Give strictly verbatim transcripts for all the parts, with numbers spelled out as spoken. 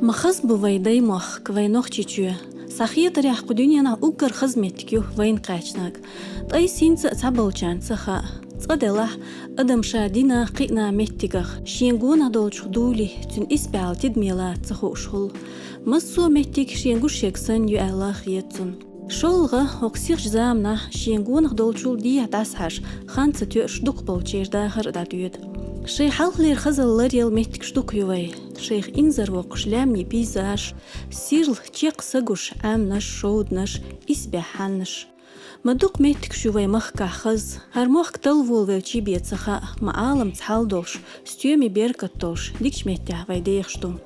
Ма хаза бу вай Даймохк, вай Нохчийчоь. Схьахетарехь, кху дуьненахь уггар хаза меттиг ю вайна кхаьчнарг. Ткъа и синца а цхьаболчарна ца хаьа. Цкъа делахь, адам ша дина, кхиъна меттигах, шен гонах долчух дуьйли, цуьнан исбаьхьалла тидаме лаца ца хууш хуьлу. Массо а меттиг шен гуш ерг санна ю аьлла хета цунна. ШолгӀа, хӀокху сихачу заманахь шен гонах долчул дехьа дӀасахьажа, хан ца тоьуш дукхахболчеран дахар а дӀадоьду. Шайн хьалхалера хазалла ларъяла меттигаш дукха ю вайн, шайх инзарвоккху лаьмнийн пейзажаш, сирла чекх са гуш Ӏаьмнаш, шовданаш, исбаьхьаннаш. Ма дукха меттигаш ю вайн махкахь хаза, хӀара мохк талла волавелча бен ца хаьа, ма Ӏаламца хьал долуш, стоьмийн беркат долуш, дикачу меттехь вайн дехаш ду.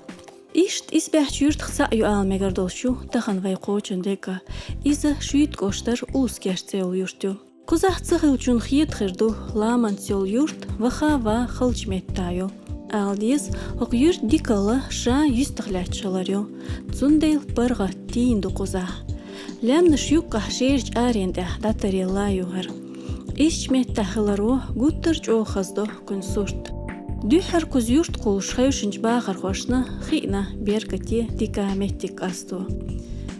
Иштта исбаьхьчу юьртах цхьаъ ю ала мегар долуш ю тахана вай кхочун дерг а. Иза Шуьйта кӀоштара Улус-Керста цӀе йолу юрт ю. Кхузахь ца хиллачунна хета хир ду, ламанца йолу юрт ваха а ван халчу меттехь ю. Ала деза, хӀокху юьртан дикалла ша юьстах лаьтташ хилар ю. Цундела паргӀат, тийна ду кхузахь. Лаьмнаш юккъехь шерачу аренна тӀехь дӀатаръелла ю хӀара. Исчу меттехь хиларо гуттар а чӀогӀа хазадо кхуьнан сурт. Дуьххьара кхуза юрт кхуллуш хевшинчу бахархошна хиъна беркате дика меттиг къасто.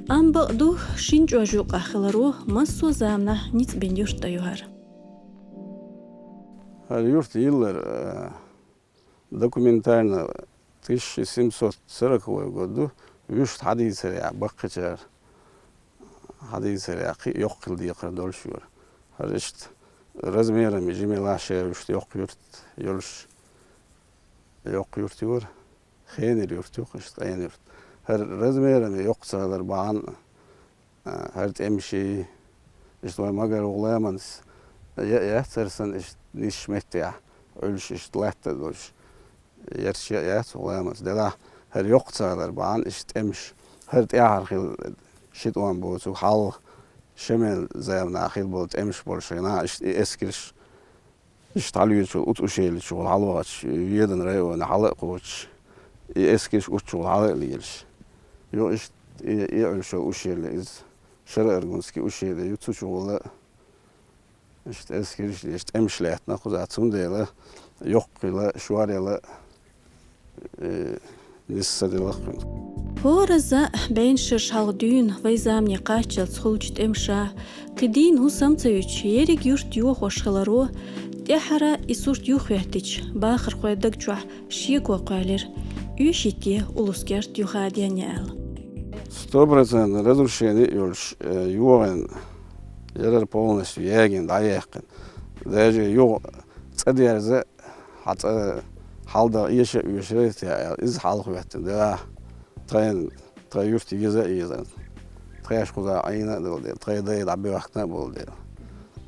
Амма бакъ ду, шина чӀож юккъехь хиларо массо а заманахь ницкъ бина юрт а ю хӀара. ХӀара юрт йиллар, э, документально тысяча семьсот сороковой год ду, вуьшта хьадийцарехь, баккхийчара хьадийцарехь, кхин а йоккха хила декхар долуш ю хӀара. ХӀара иштта размерами жимелахь шен вуьшта йоккха юрт йолуш, йоккха юрт ю хӀара. Хенара юрт ю, иштта къена юрт. ХӀара размерами йоккха ца хилар бахьана, а, хӀара тӀемаший, иштта вайн магар ву ламанца, я, яцара санна, иштта нисчу меттехь Ӏуьллуш, иштта латта а долуш, ярча а яц ву ламанца. Делахь, хӀара йоккха ца хилар бахьана, иштта тӀемаш, хӀара тӀаьхьара хилла ши тӀом боцург хьалха, шен мел заманахь хилла болу тӀемаш болуш хенахь, иштта и эскарш, иштта хьалавечул, оцу ущелье чухула хьалавахча, Веданан районе хьала а кхочуш, и эскарш оцу чухула хьала а лелаш. Юха иштта и, и Ӏуьллуш йолу ущелье иза, Шарааргунский ущелье ю, цу чухула иштта эскарш а лелаш, тӀемаш лаьттина кхузахь, цундела йоккха хилла, шор яла, э, нисса делахь кхуьнан. ХӀоразза а бӀеннаш шераш хьалха дуьйна вайн замане кхаччалц хуьлучу тӀемаша, кхин дийна хӀусам ца юьтуш, ерриг юрт йохош хиларо, тӀаьхьара и сурт юхахӀоьттича, бахархойн даг чохь шеко кхоьллира, оьший те Улус-Керт юха а денъян аьлла. Сто процентов разрушение а йолуш, э, йогӀина, ярар полностью ягийна, дӀаяьккхина. Даже юха цӀа дерза, хьан цӀа хьалдаха эша а оьшура те аьлла, иза хьалхаветтина, делахь тхайна, тхан юрт еза а еза. Тхаьш кхузахь Ӏийна а долу дела, тхайн дай дӀабоьхкина а болу дела.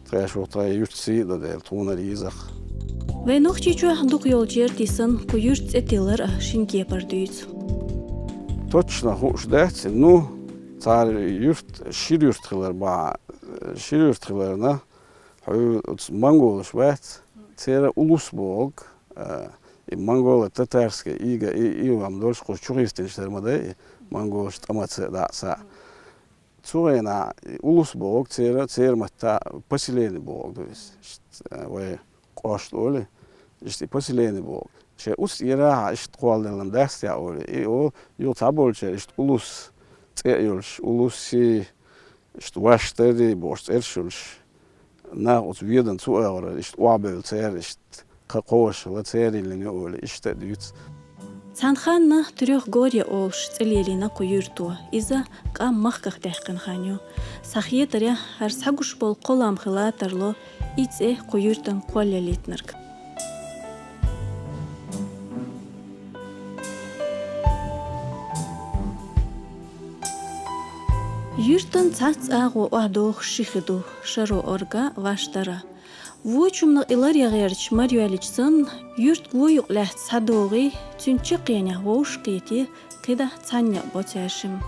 Тхаьш ву тхайн юьртан сий а до дела, тхунара еза-кх. Вайн Нохчийчохь дукха йолчеран тӀе санна, кху юьртан цӀе тиллар а шина кепара дуьйцу. Точно хууш дац, ну, цара юрт, шира юрт хилар бахьа, шира юрт хиларна, хьуьйра оцу монголаш бац, церан улус бохург, а, и монголо-татарская ига, и, и вам дольше кхуза чухистинчу тера ма дай, и монголаш тӀамаца дӀа а са. Цу гӀена и улус бохург церан, церан матта поселение бохург ду иза. Иштта, а, вай кӀошт олий, иштта и поселение бохург. Шайн уьстагӀ ерахьа иштта кхолладелла дац те олий. И о, юха цхьаболчара иштта улус цӀе а йолуш, улус сий, иштта ваштари бохуш цӀераш йолуш. Нах оцу Веданан цу агӀора иштта охьабевлла церан иштта кховшалла церан йиллина ю олий, иштта а дуьйцу. Цхьана ханна Трёхгорье олуш цӀе лелийна кху юьрто, иза къам махках даьккхина хан ю. Схьахетарехь, хӀара схьагуш болу кхоллам хила тарло и цӀе кху юьртана кхоллаялийтинарг. Юьртан цхьацца агӀо охьадохуш ши хи ду: Шаро-Орга, Ваштара. Вочу хӀуманах и ларъян гӀерташ марйоьллича санна, юьртан го юкъа лаьцна схьадогӀий, цуьнан чаккхенехь вовшах кхетий, кхидӀа цхьаьна некъ бо цаьршимма.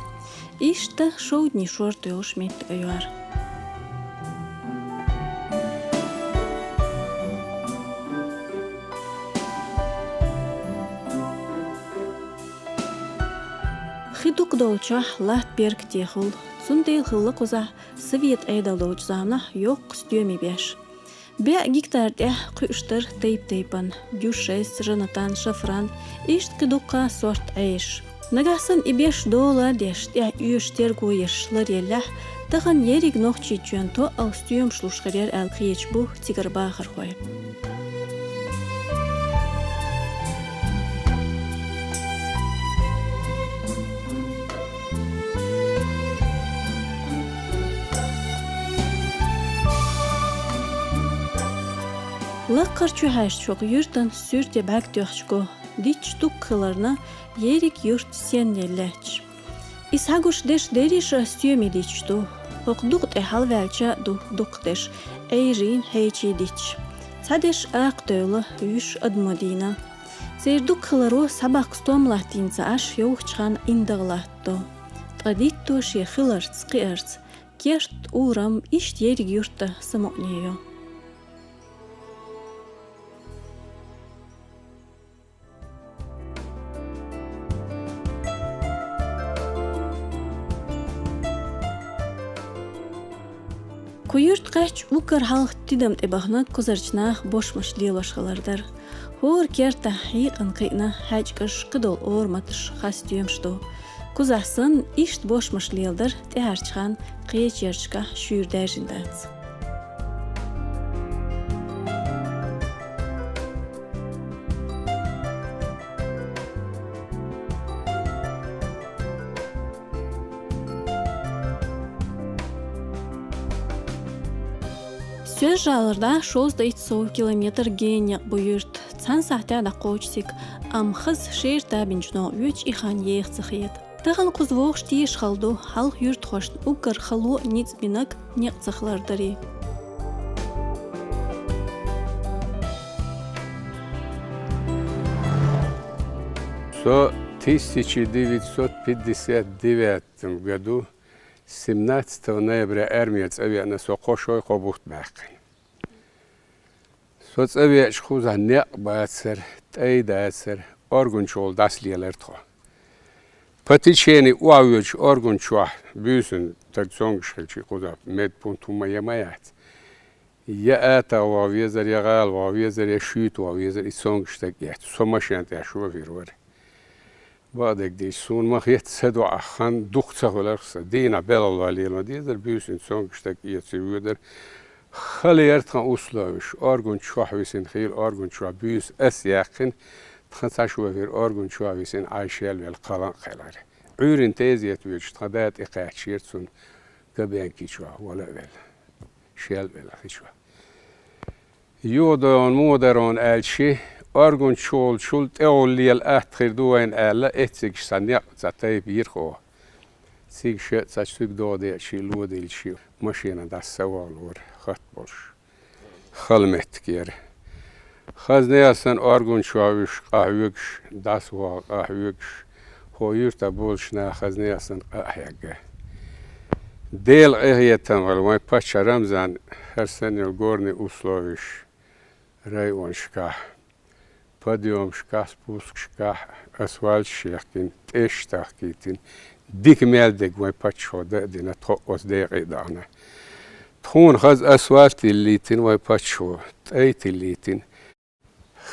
Иштта шовданийн шорта йолуш меттиг а ю хӀара. Хи дукха долчохь латта беркате хуьлу, цундела хилла кхузахь совет Ӏедал долчу заманахь йоккха стоьмийн беш. БӀе гектар тӀехь кхуьуш дара тайп-тайпана: дюшес, жанатан, шафран, иштта кхин дуккха сорт Ӏеш. Нагахь санна и беш дола а деш, тӀехь оьшуш терго еш ларъеллехь, тахана ерриг Нохчийчоьнна тоъал стоьмаш луш хир яра аьлла кхеташ бу цигара бахархой. Лакхара чухьаьжча хӀокху юьртан суьрте бӀаьрг тоьхча го, дитт дуккха хиларна, ерриг юрт сенна лелла лаьтташ. Иза схьагуш дерш дерриш а стоьмийн дитташ ду. ХӀокху дукъа тӀе хьалаваьлча а ду дуккха дерш, Ӏуьйрийн, хьечийн дитташ. Цхьа дерш акха девлла, вуьш адамо дийна. Церан дуккха хиларо схьабаккха стом латтийна ца Ӏаш, йовхачу ханна индагӀа латтадо. Ткъа дитто шен хиларца, кхиарца, керт, урам, иштта ерриг юрт а самукъане йо. Кху юьрта кхаьчча уггар хьалха тидам тӀе бахана кхузарчу наха бошмаш лелош хилар дара. ХӀора кертахь хьекъана кхиъна хьаьжкӀаш, кхидолу ораматаш, хасстоьмаш ду. Кхузахь санна, иштта бошмаш леладар тӀаьхьарчу ханна кхечерчашкахь шуьйра даьржина дац. Соьлжа-ГӀалара дӀа шовзткъе итт сов километр генан некъ бу юьрта, цхьана сахьтехь дӀакхочу цига, амма хаза шера табинчу новкъа воьдуш и хан еха ца хета. Тахана кхуза вогӀуш теша хала ду, хьалха юьртахошна уггар хало а ницкъ бинарг некъ ца хилар дарий. Со тысяча девятьсот пятьдесят девятом году, семнадцатого ноября арме цӀа веана, со кхо шой кхо бутт баьккхина. Со цӀа веача кхузахь некъ бацара, тӀай дацара, Орган чу волу дӀасалелара тхо. По течению охьавоьдуш Орган чохь буьйсанна стаг цомгуш хилча, кхузахь медпункт хӀумма я ма яц. Я АтагӀа ваха везара, я гӀала ваха везара, я шуьйта ваха везара, и цомгуш стаг эцна. Со машен тӀехь шофер вара. Бакъдерг дийцича, суна ма хетта, сан доӀа хан дукха ца хуьлура сан. Дийнахь белхалой лело дезара, буьйсанна цомгуш стаг эций воьдура. Хала яра тхан условиш, Орган чохь висина хийла, Орган чохь буьйса ас яьккхина, тхан цхьа шофер Орган чохь висина Ӏай шел велла кхалан а кхелара. Ӏуьйранна тезета воьдуш тхан да тӀекхаьчнера цунна Габенки чохь, вала а велла, шел а велла хи чохь. ЮхадойгӀун муха дара хьуна аьлча, Орган чу волчул тӀехула лела атта хир ду вайна аьлла, эццигаш цхьа некъ, цхьа тайпа йира хӀокху. Цига ша а цхьа цуьнга догӀа деача, ло дилча, машенан дӀасавалора хатта болуш. Хала меттиг яра. Хаза нехан санна Орган чохь вуьш къахьоьгуш, дӀасаваха къахьоьгуш, хӀокху юьртахь болчу наха хаза нехан санна къа а хьегна. Делан къинхетам вара, вайн паччахь Рамзан хӀара санна йолу горный условиш районашкахь, подъёмашкахь, спускашкахь асфальташ яьккхина, тӀеш тахкийтина, дика мел дерг вайн паччахьо дан а дина, тхо оцу декъе а дахана. Тхуна хаза асфальт тиллийтина вайн паччахьо, тӀай тиллийтина.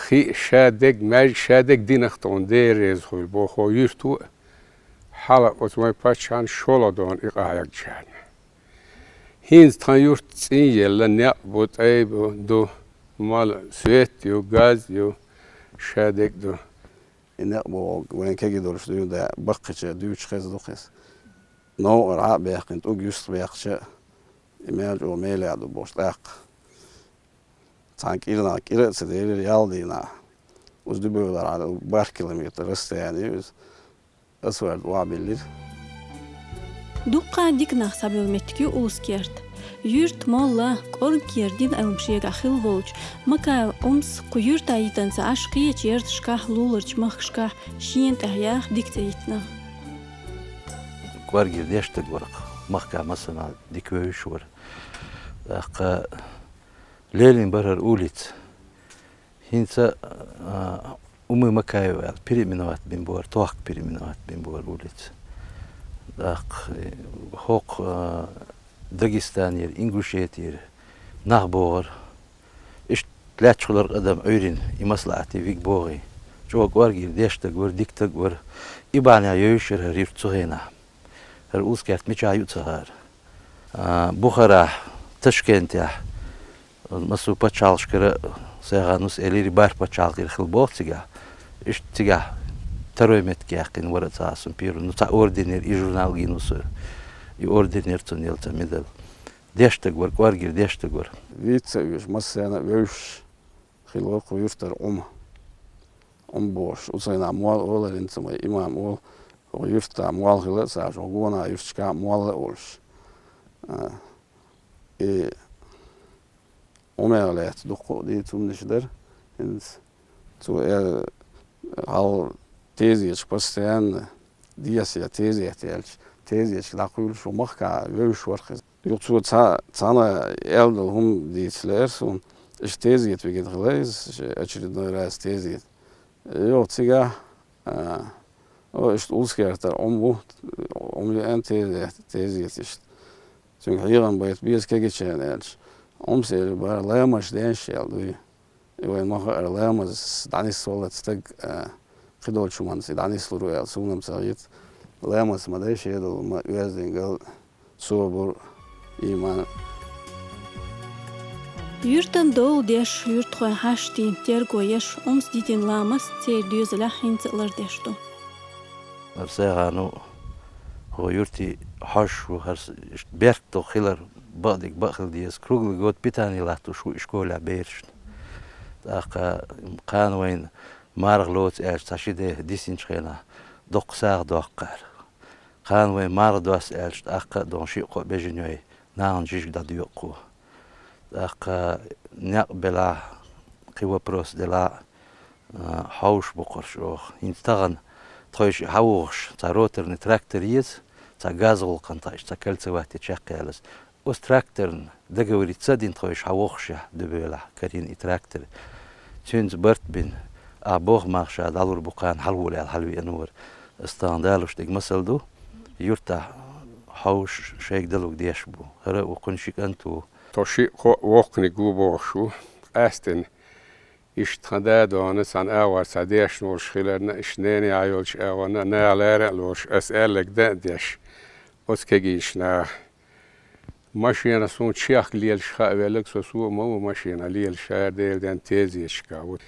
Хи а ша дерг, маьждиг ша дерг динарх тхуна Дела реза хуьлда боху юьрто а, хьала оцу вайн паччахьна шолгӀа дона и къахьегначарна. ХӀинца тхан юрт цӀийнъелла некъ бу, тӀай бу, ду, мала, свет ю, газ ю, ша дерг ду. И некъ боху вайн кегий долуш дуьйна да баккхийчара дуьйцуш хезна ду-кх иза. Новкъара Ӏа а баьккхина, тӀулг юьстах баьккхича а, и мел чӀогӀа мелехь ду бохуш тӀаккха. Цхьана кӀирнах кӀира а ца делира, ял дийнахь. Узу дибевлархьама барх километр расстояние ю иза. Асфальт охьабиллира. Дуккха дика нах схьабевлла меттиг ю Узкерт. Юьрт молла, кӀорггера дин Ӏилма шегахь хилла волчу Макаев Ӏумас кху юьртахь йитина ца Ӏаш, кхечу ярташкахь, луларчу махкашкахь шена тӀехь яха дика цӀе йитина. КӀоргера деш стаг вара-кх, махкахь массанхьа дика вевзаш вара. ТӀаккха лелийна бара хӀара улица. ХӀинца, а, Умы Макаева аьлла переименовать бина бара, тохка переименовать бина бара улица. ТӀаккха, э, хӀокху, а, Дагестанера, Ингушетера нах богӀура. Иштта лаьтташ хилар адам Ӏуьйранна, и маслаӀате вига богӀий. ЧӀогӀа кӀоргера дешдерг вар, дикадарг вар. И бахьанехь йовзаш яр хӀара юрт цу хенахь. ХӀара Улус-Керта мичахь ю а ца хаьара. А, Бухарахь, Ташкентехь, массо а пачхьалкхашкара, Сайханус элира, бархӀ пачхьалкхера хилла боху цигахь. Иштта цигахь второй меттиг яьккхина вара а цхьа а сумпиру, ну, цхьа орденера и журнал гина ву со, и орденера цунна елла цхьа медаль. Дешдерг вар, кӀоргера дешдерг вар. Вицца а веш, массарна а вевзаш хилла вара кху юьртара Ӏума. Ӏума бохуш, Усайна молла олар, хӀинца вай имам олу, хӀокху юьртахь молла хилла а ца Ӏаш, хӀокху гонахь юьрташкахь а молла а волуш. А, и Ӏумех лаьцна дуккха а дийца хӀуманаш дара. ХӀинца цо эр, хьал тезеташ постоянно, десте тезет яьлча, тезеташка дӀакхуьйлуш ву махкахь вевзаш вара иза. Юха цо цхьа, цхьана аьлла долу хӀума дийца лаьара суна. Иштта тезет вигина хилла иза, ша очередной раз тезет. Юха цигахь, а, о, иштта Улус-Кертара Ӏума ву, Ӏума еана тезет, тезет иштта. Цуьнга хьехам байта беза кегийчарна аьлча, Ӏумас элира бара, ламаз деш аьлла дуй. И вайн ма хаара, ламаз дӀанисваллалц стаг, а, кхидолчу хӀуманца и дӀанислур ву аьлла, суна-м ца хета. Ламаз ма дай, шедолу ма оьздангалла, собар, ийман. Юьртан дола деш, юьртахойн хьаштий терго еш, Ӏумас дитина ламаз церан доьзалехь хӀинца а лардеш ду. ХӀара Сайхано хӀокху юьртан хьожуш ву, хӀара с-, иштта бехк доху хилар бакъдерг бакъ хила деза. Круглый год питание латтош ву и школехь берашна. ТӀаккха кхана вайна марха лоцу аьлча, цхьа ши де дисинчу хенахь доккха сагӀа доккху аьлла. Кхана вайна марха досса аьлча, тӀаккха а доху шиъ-кхоъ бежанийн нахана жижиг дӀадоькъу. ТӀаккха некъ белахь, кхин вопрос делахь, а, хьовсуш бу кхуьш оха. ХӀинца тахана тхойша хьан вухуш, цхьа роторный трактор еза, цхьа газ гӀуллакхана тхаьш, цхьа кольцевать чекхъялаза. Оцу тракторна договориться а дина тхойша хьан вухушехь, дуьбелахь карийна и трактор. Цуьнца барт бина, а боху мах ша дӀалур бу кхана хьалаволу аьлла хьалавеана вара. Ас тахана далуш дерг масал ду, юьртахь хьовсуш шайга далург деш бу. ХӀара а ву, кхуьнан ши кӀант ву. Тхо шиъ-кхоъ воккханиг ву бохуш ву, къаьсттина. Иштта тхан да а догӀна, цхьана агӀор цхьа дешна волуш хиларна, иштта ненехь йолчу агӀонна а наха лара а лоруш, ас аьлларг дан а деш, оцу кегийчу наха. Машена суна чехка лелаш хаа велларг со, со а ма ву машена лелаш, хӀара Делан денна тезеташкахь ву.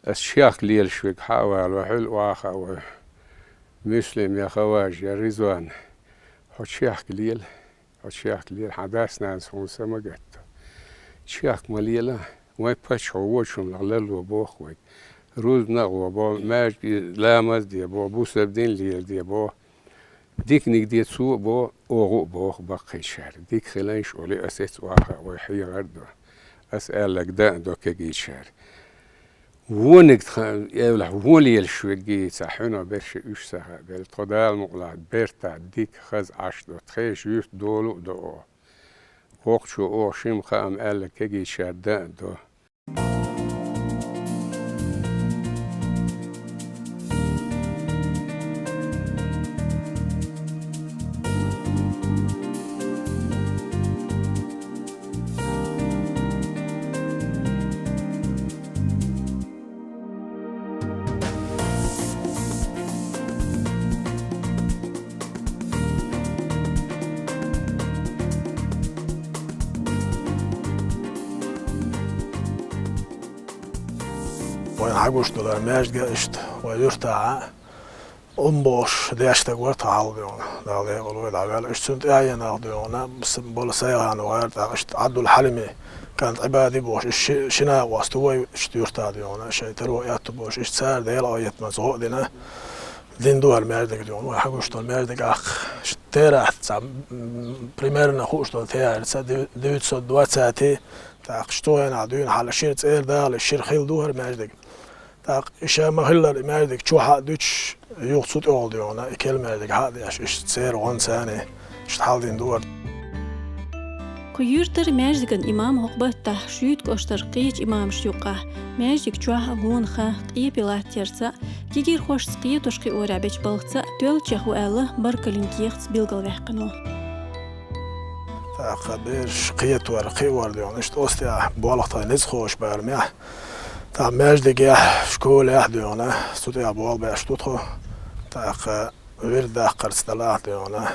Ас чехка лелаш верг хьа а вало, хьуьлла охьахаа вай. Муьслим я Хаважа, я Ризван, хьо чехка лела. Хьо чехка лела, хьан дас-нанас хьуна са ма гатта. Чехка ма лела, вайн паччахьо вочу хӀуманах ларло боху вайга. Рузбана а гӀо бо, маьждиге ламаз а де бо, бусалба дин леладе бо. Диканиг де цо а бо, оха а боху баккхийчара. Дика хилийша олий, ас эцу охьа а вай хьехар а до. Ас аьлларг дан а до кегийчара. Вониг тхан эвлахь, вон лелаш верг цхьа хьуьнан берш уьш саха а белла, тхо Дала мукъалахь бертахь дика хаза Ӏаш до, тхешан юьрт долу а до оха. Воккхачо оха шимма хаам аьлла кегийчара дан а до. Вайн хьагуш долу маьждиге иштта вайн юьртахь Ӏумбохуш деш стаг вара тхан хьалха дуьйна, Дала декъала вай дӀаваьлла. Иштта цуьнан тӀаьхьенах дуьйна, с-, болу Сайхано вара, тӀаккха иштта Ӏабдул-Хьалимин кӀант Ӏибади бохуш, иштта ши-, шина а къоста вай иштта юьртахь дуьйна, шайн таро аьтту бохуш, иштта цара Делан Ӏоеттамца гӀо а дина, дина ду хӀара маьждиг дуьйна. Вай хьагуш долу маьждиг аккха, иштта терахь цхьа, м, примерно хууш долу тӀаьхьарца, дев-, девятьсот двадцатый, тӀаккха иштта цу хенахь дуьйна хьала шира цӀера дала, шира хилла ду хӀара маьждиг. ТӀаккха и ша ма-хиллара, и маьждиг чохь а дуьтуш, юха цу тӀехула дуьйна, и керла маьждиг хьа а деш, иштта церан гӀонца царна иштта хьалдина ду хӀара. Кху юьртара маьждиган имам хӀокху баттахь Шуьйта кӀоштара кхечу имамашна юккъехь, маьждиг чохь а, гонах а, къепе латтерца а, кегийрхошца кхетош-кхиорехь бечу балхаца а тоьллачех ву аьлла, баркаллин кехатца билгалваьккхина ву. ТӀаккха бераш кхетор, кхиор дуьйна, иштта оцу тӀехь болх тхайн ницкъахоша барамехь, Та маьждигехь, школехь дуьйна, цу тӀехь болх беш ду тхо. ТӀаккха вирд даккхарца делахь дуьйна,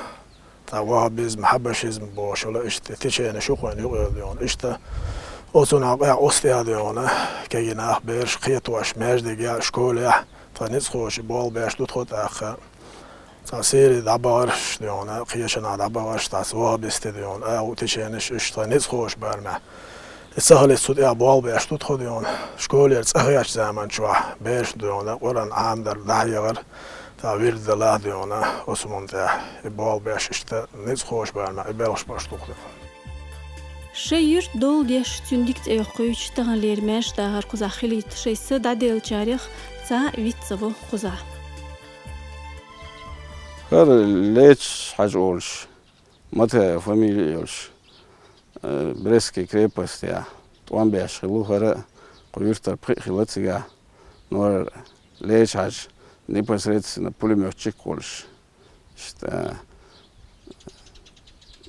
та ваххабизм, хьабашизм бохуш йолу иштта течени шу кхойна юкъа йолу дуьйна. Иштта оцунах къаьхьа оцу тӀехь дуьйна, кегий нах, бераш кхетош, маьждигехь, школехь, тхан ницкъахоша болх беш ду тхо тӀаккха. Цхьа Сири дӀабахарш дуьйна, кхечанхьа дӀабахарш, цхьацца ваххабисти дуьйна, агӀо теченаш, иштта тхан ницкъахоша барамехь. И ца хилийта цу тӀехь болх беш ду тхо дуьйна. Школера цӀа хечу заман чохь бераш дуьйна, Къуръан Ӏамадар дӀахьехар, та вирд делахь дуьйна, оцу мун тӀехь и болх беш, иштта ницкъахоша барамехь, и белхаш беш ду тхо дуьйна. Шайн юьрт дола деш, цуьнан дика цӀе йоккхуьйтуш, таханлера маьрша дахар кхузахь хилийта шайн са дӀаделлачарех цхьа а виц ца во кхузахь. ХӀара Лечаш Хьаьжа олуш, Матаев фамили йолуш, э, Брестский крепостехь тӀом беш хилла ву хӀара а, кху юьртара пхиъ хилла цигахь, нора Лечаш Хьаьжа непосредственно пулемётчик а волуш. Иштта,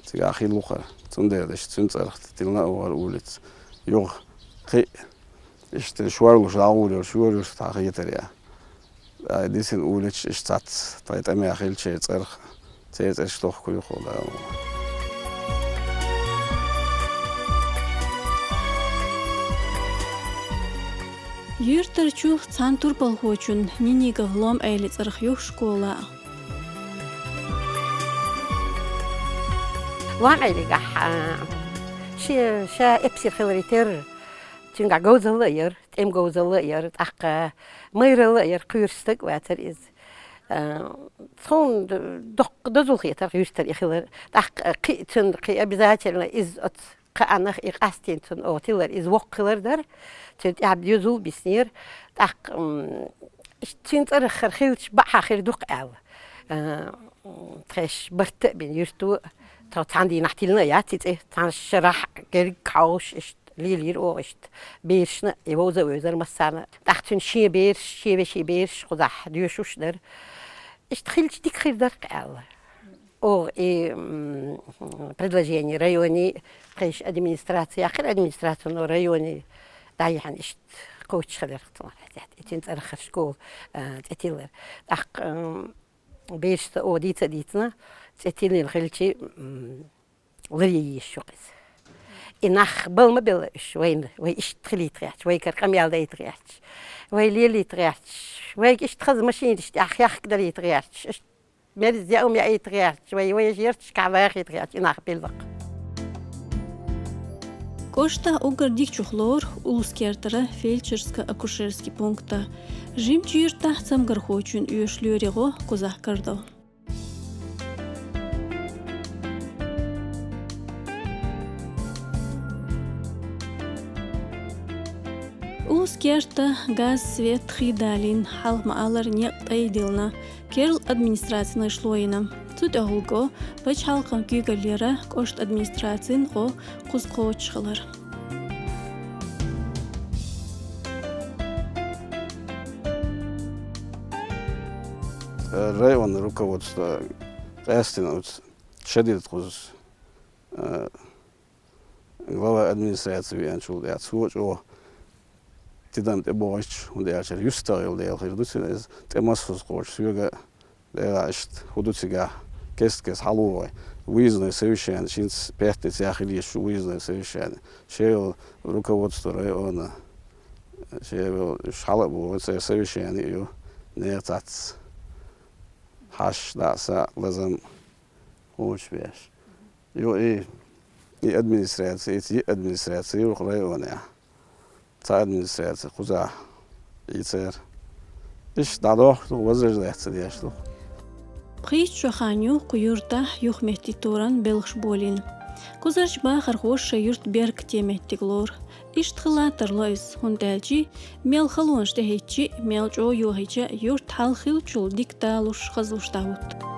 цигахь хилла ву хӀара. Цундела иштта цуьнан цӀарах тиллина а ву хӀара улица. Юха кхин а иштта шорлуш дӀагӀур йолуш, шора юьртахь хетарехь. Ай, дисина уличаш иштта цхьацца тхайн тӀамехь хилча цӀарах, церан цӀераш тохкур ю хьуна Дала. Юьртарчу цхьана турпалхочун Нинигов Лом-Ӏели цӀарах ю школа. Лом-Ӏелигахь, а, шен ша эпсар хиларе терра, цуьнгахь говзалла а яра, тӀеман говзалла а яра, тӀаккха майралла а яра, кхоьруш стаг а вацара иза. А, тхуна д-, доккха дозалла хетара юьртара и хилар. ТӀаккха кхин а цуьнан кхин обязательно иза оцу кхаанах и къастийна цунна оха тиллар, иза воккха хилар дара, цуьнан тӀехь доьзал а биснера. ТӀаккха, м, иштта цуьнан цӀарах хӀара хилча бакъахьа хир ду-кх аьлла. А, тхаьш барт а бина юьрто, тхо цхьана дийнахь тиллина а яц и цӀе, цхьана шарахь герга хьовсуш иштта лелийра оха иштта. Берашна а и вовза а вевзара массарна. ТӀаккха цуьнан шен бераш, шен вешин бераш кхузахь доьшуш дара. Иштта хилча дика хир дара-кх аьлла. Оха и, м, предложение районе, тхаьш администраци яьккхира, администрацино районе дӀаяьхьна иштта кхочуш хилира-кх цунах. И цуьнан цӀарах хӀара школа, а, цӀе тиллар. ТӀаккха, м, берашца оха дийца а дийцина, цӀе тиллина хилча, м, ларъян езаш ю-кх иза. И нах бала ма белла уьш вайна, вай иштта хилийта гӀерташ, вайгара къамел дайта гӀерташ, вай лелийта гӀерташ, вайга иштта хаза машинаш тӀехь хехка далийта гӀерташ, иштта мерза яа хӀума яийта гӀерташ, вай, вай жерташкахь вахийта гӀерташ, и нах белла-кх. КӀоштахь уггар дикачух лору Улус-Кертара фельдшерско-акушерский пункт. Жимачу юьртахь цамгархочун оьшу лоьрийн гӀо кхузахь карадо. Улус-Керта газ, свет, хи далийна, хьалха ма-аллара некъ тӀайдиллина, керла администрацин гӀишло йина. Цу тӀехула го пачхьалкхан куьйгаллера кӀоштан администрацин гӀо кхуза кхочуш хилар. Районный руководство къаьстина оцу шадерг кхуза, э, глава администрации веанчул тӀаьхьа цо чӀогӀа тидам тӀебогӀуьйтуш, хӀунда аьлча юьстагӀ йолу дела хир ду цуьнан иза, тӀе массаза кхочуш соьга, дела иштта хӀун ду цигахь, кест-кеста хьалавогӀий. Выездной совещание, хӀинца пятницехь хила езаш ю выездной совещание. Шен йолу руководство района, шен йолу уьш хьала а богӀий, церан совещание а ю, нехан цхьацца хьашт, дӀа а, са а, лазам а кхочуш беш. Ю и, и администраци, и, и администраци ю-кх районехь. Цхьа администраци кхузахь и церан. Иштта дӀадохку ду, возрождать ца деш ду. Пхийтта шо хан ю кху юьртахь юхаметтиторан белхаш болийна. Кхузарчу бахархоша шайн юьртан беркате меттиг лору. Иштта хила тарло иза, хӀунда аьлча мел халонаш тӀехӀиттича а, мел чӀогӀа йохийча а, юрт хьалха хиллачул дика далуш, хазлуш дӀахӀутту.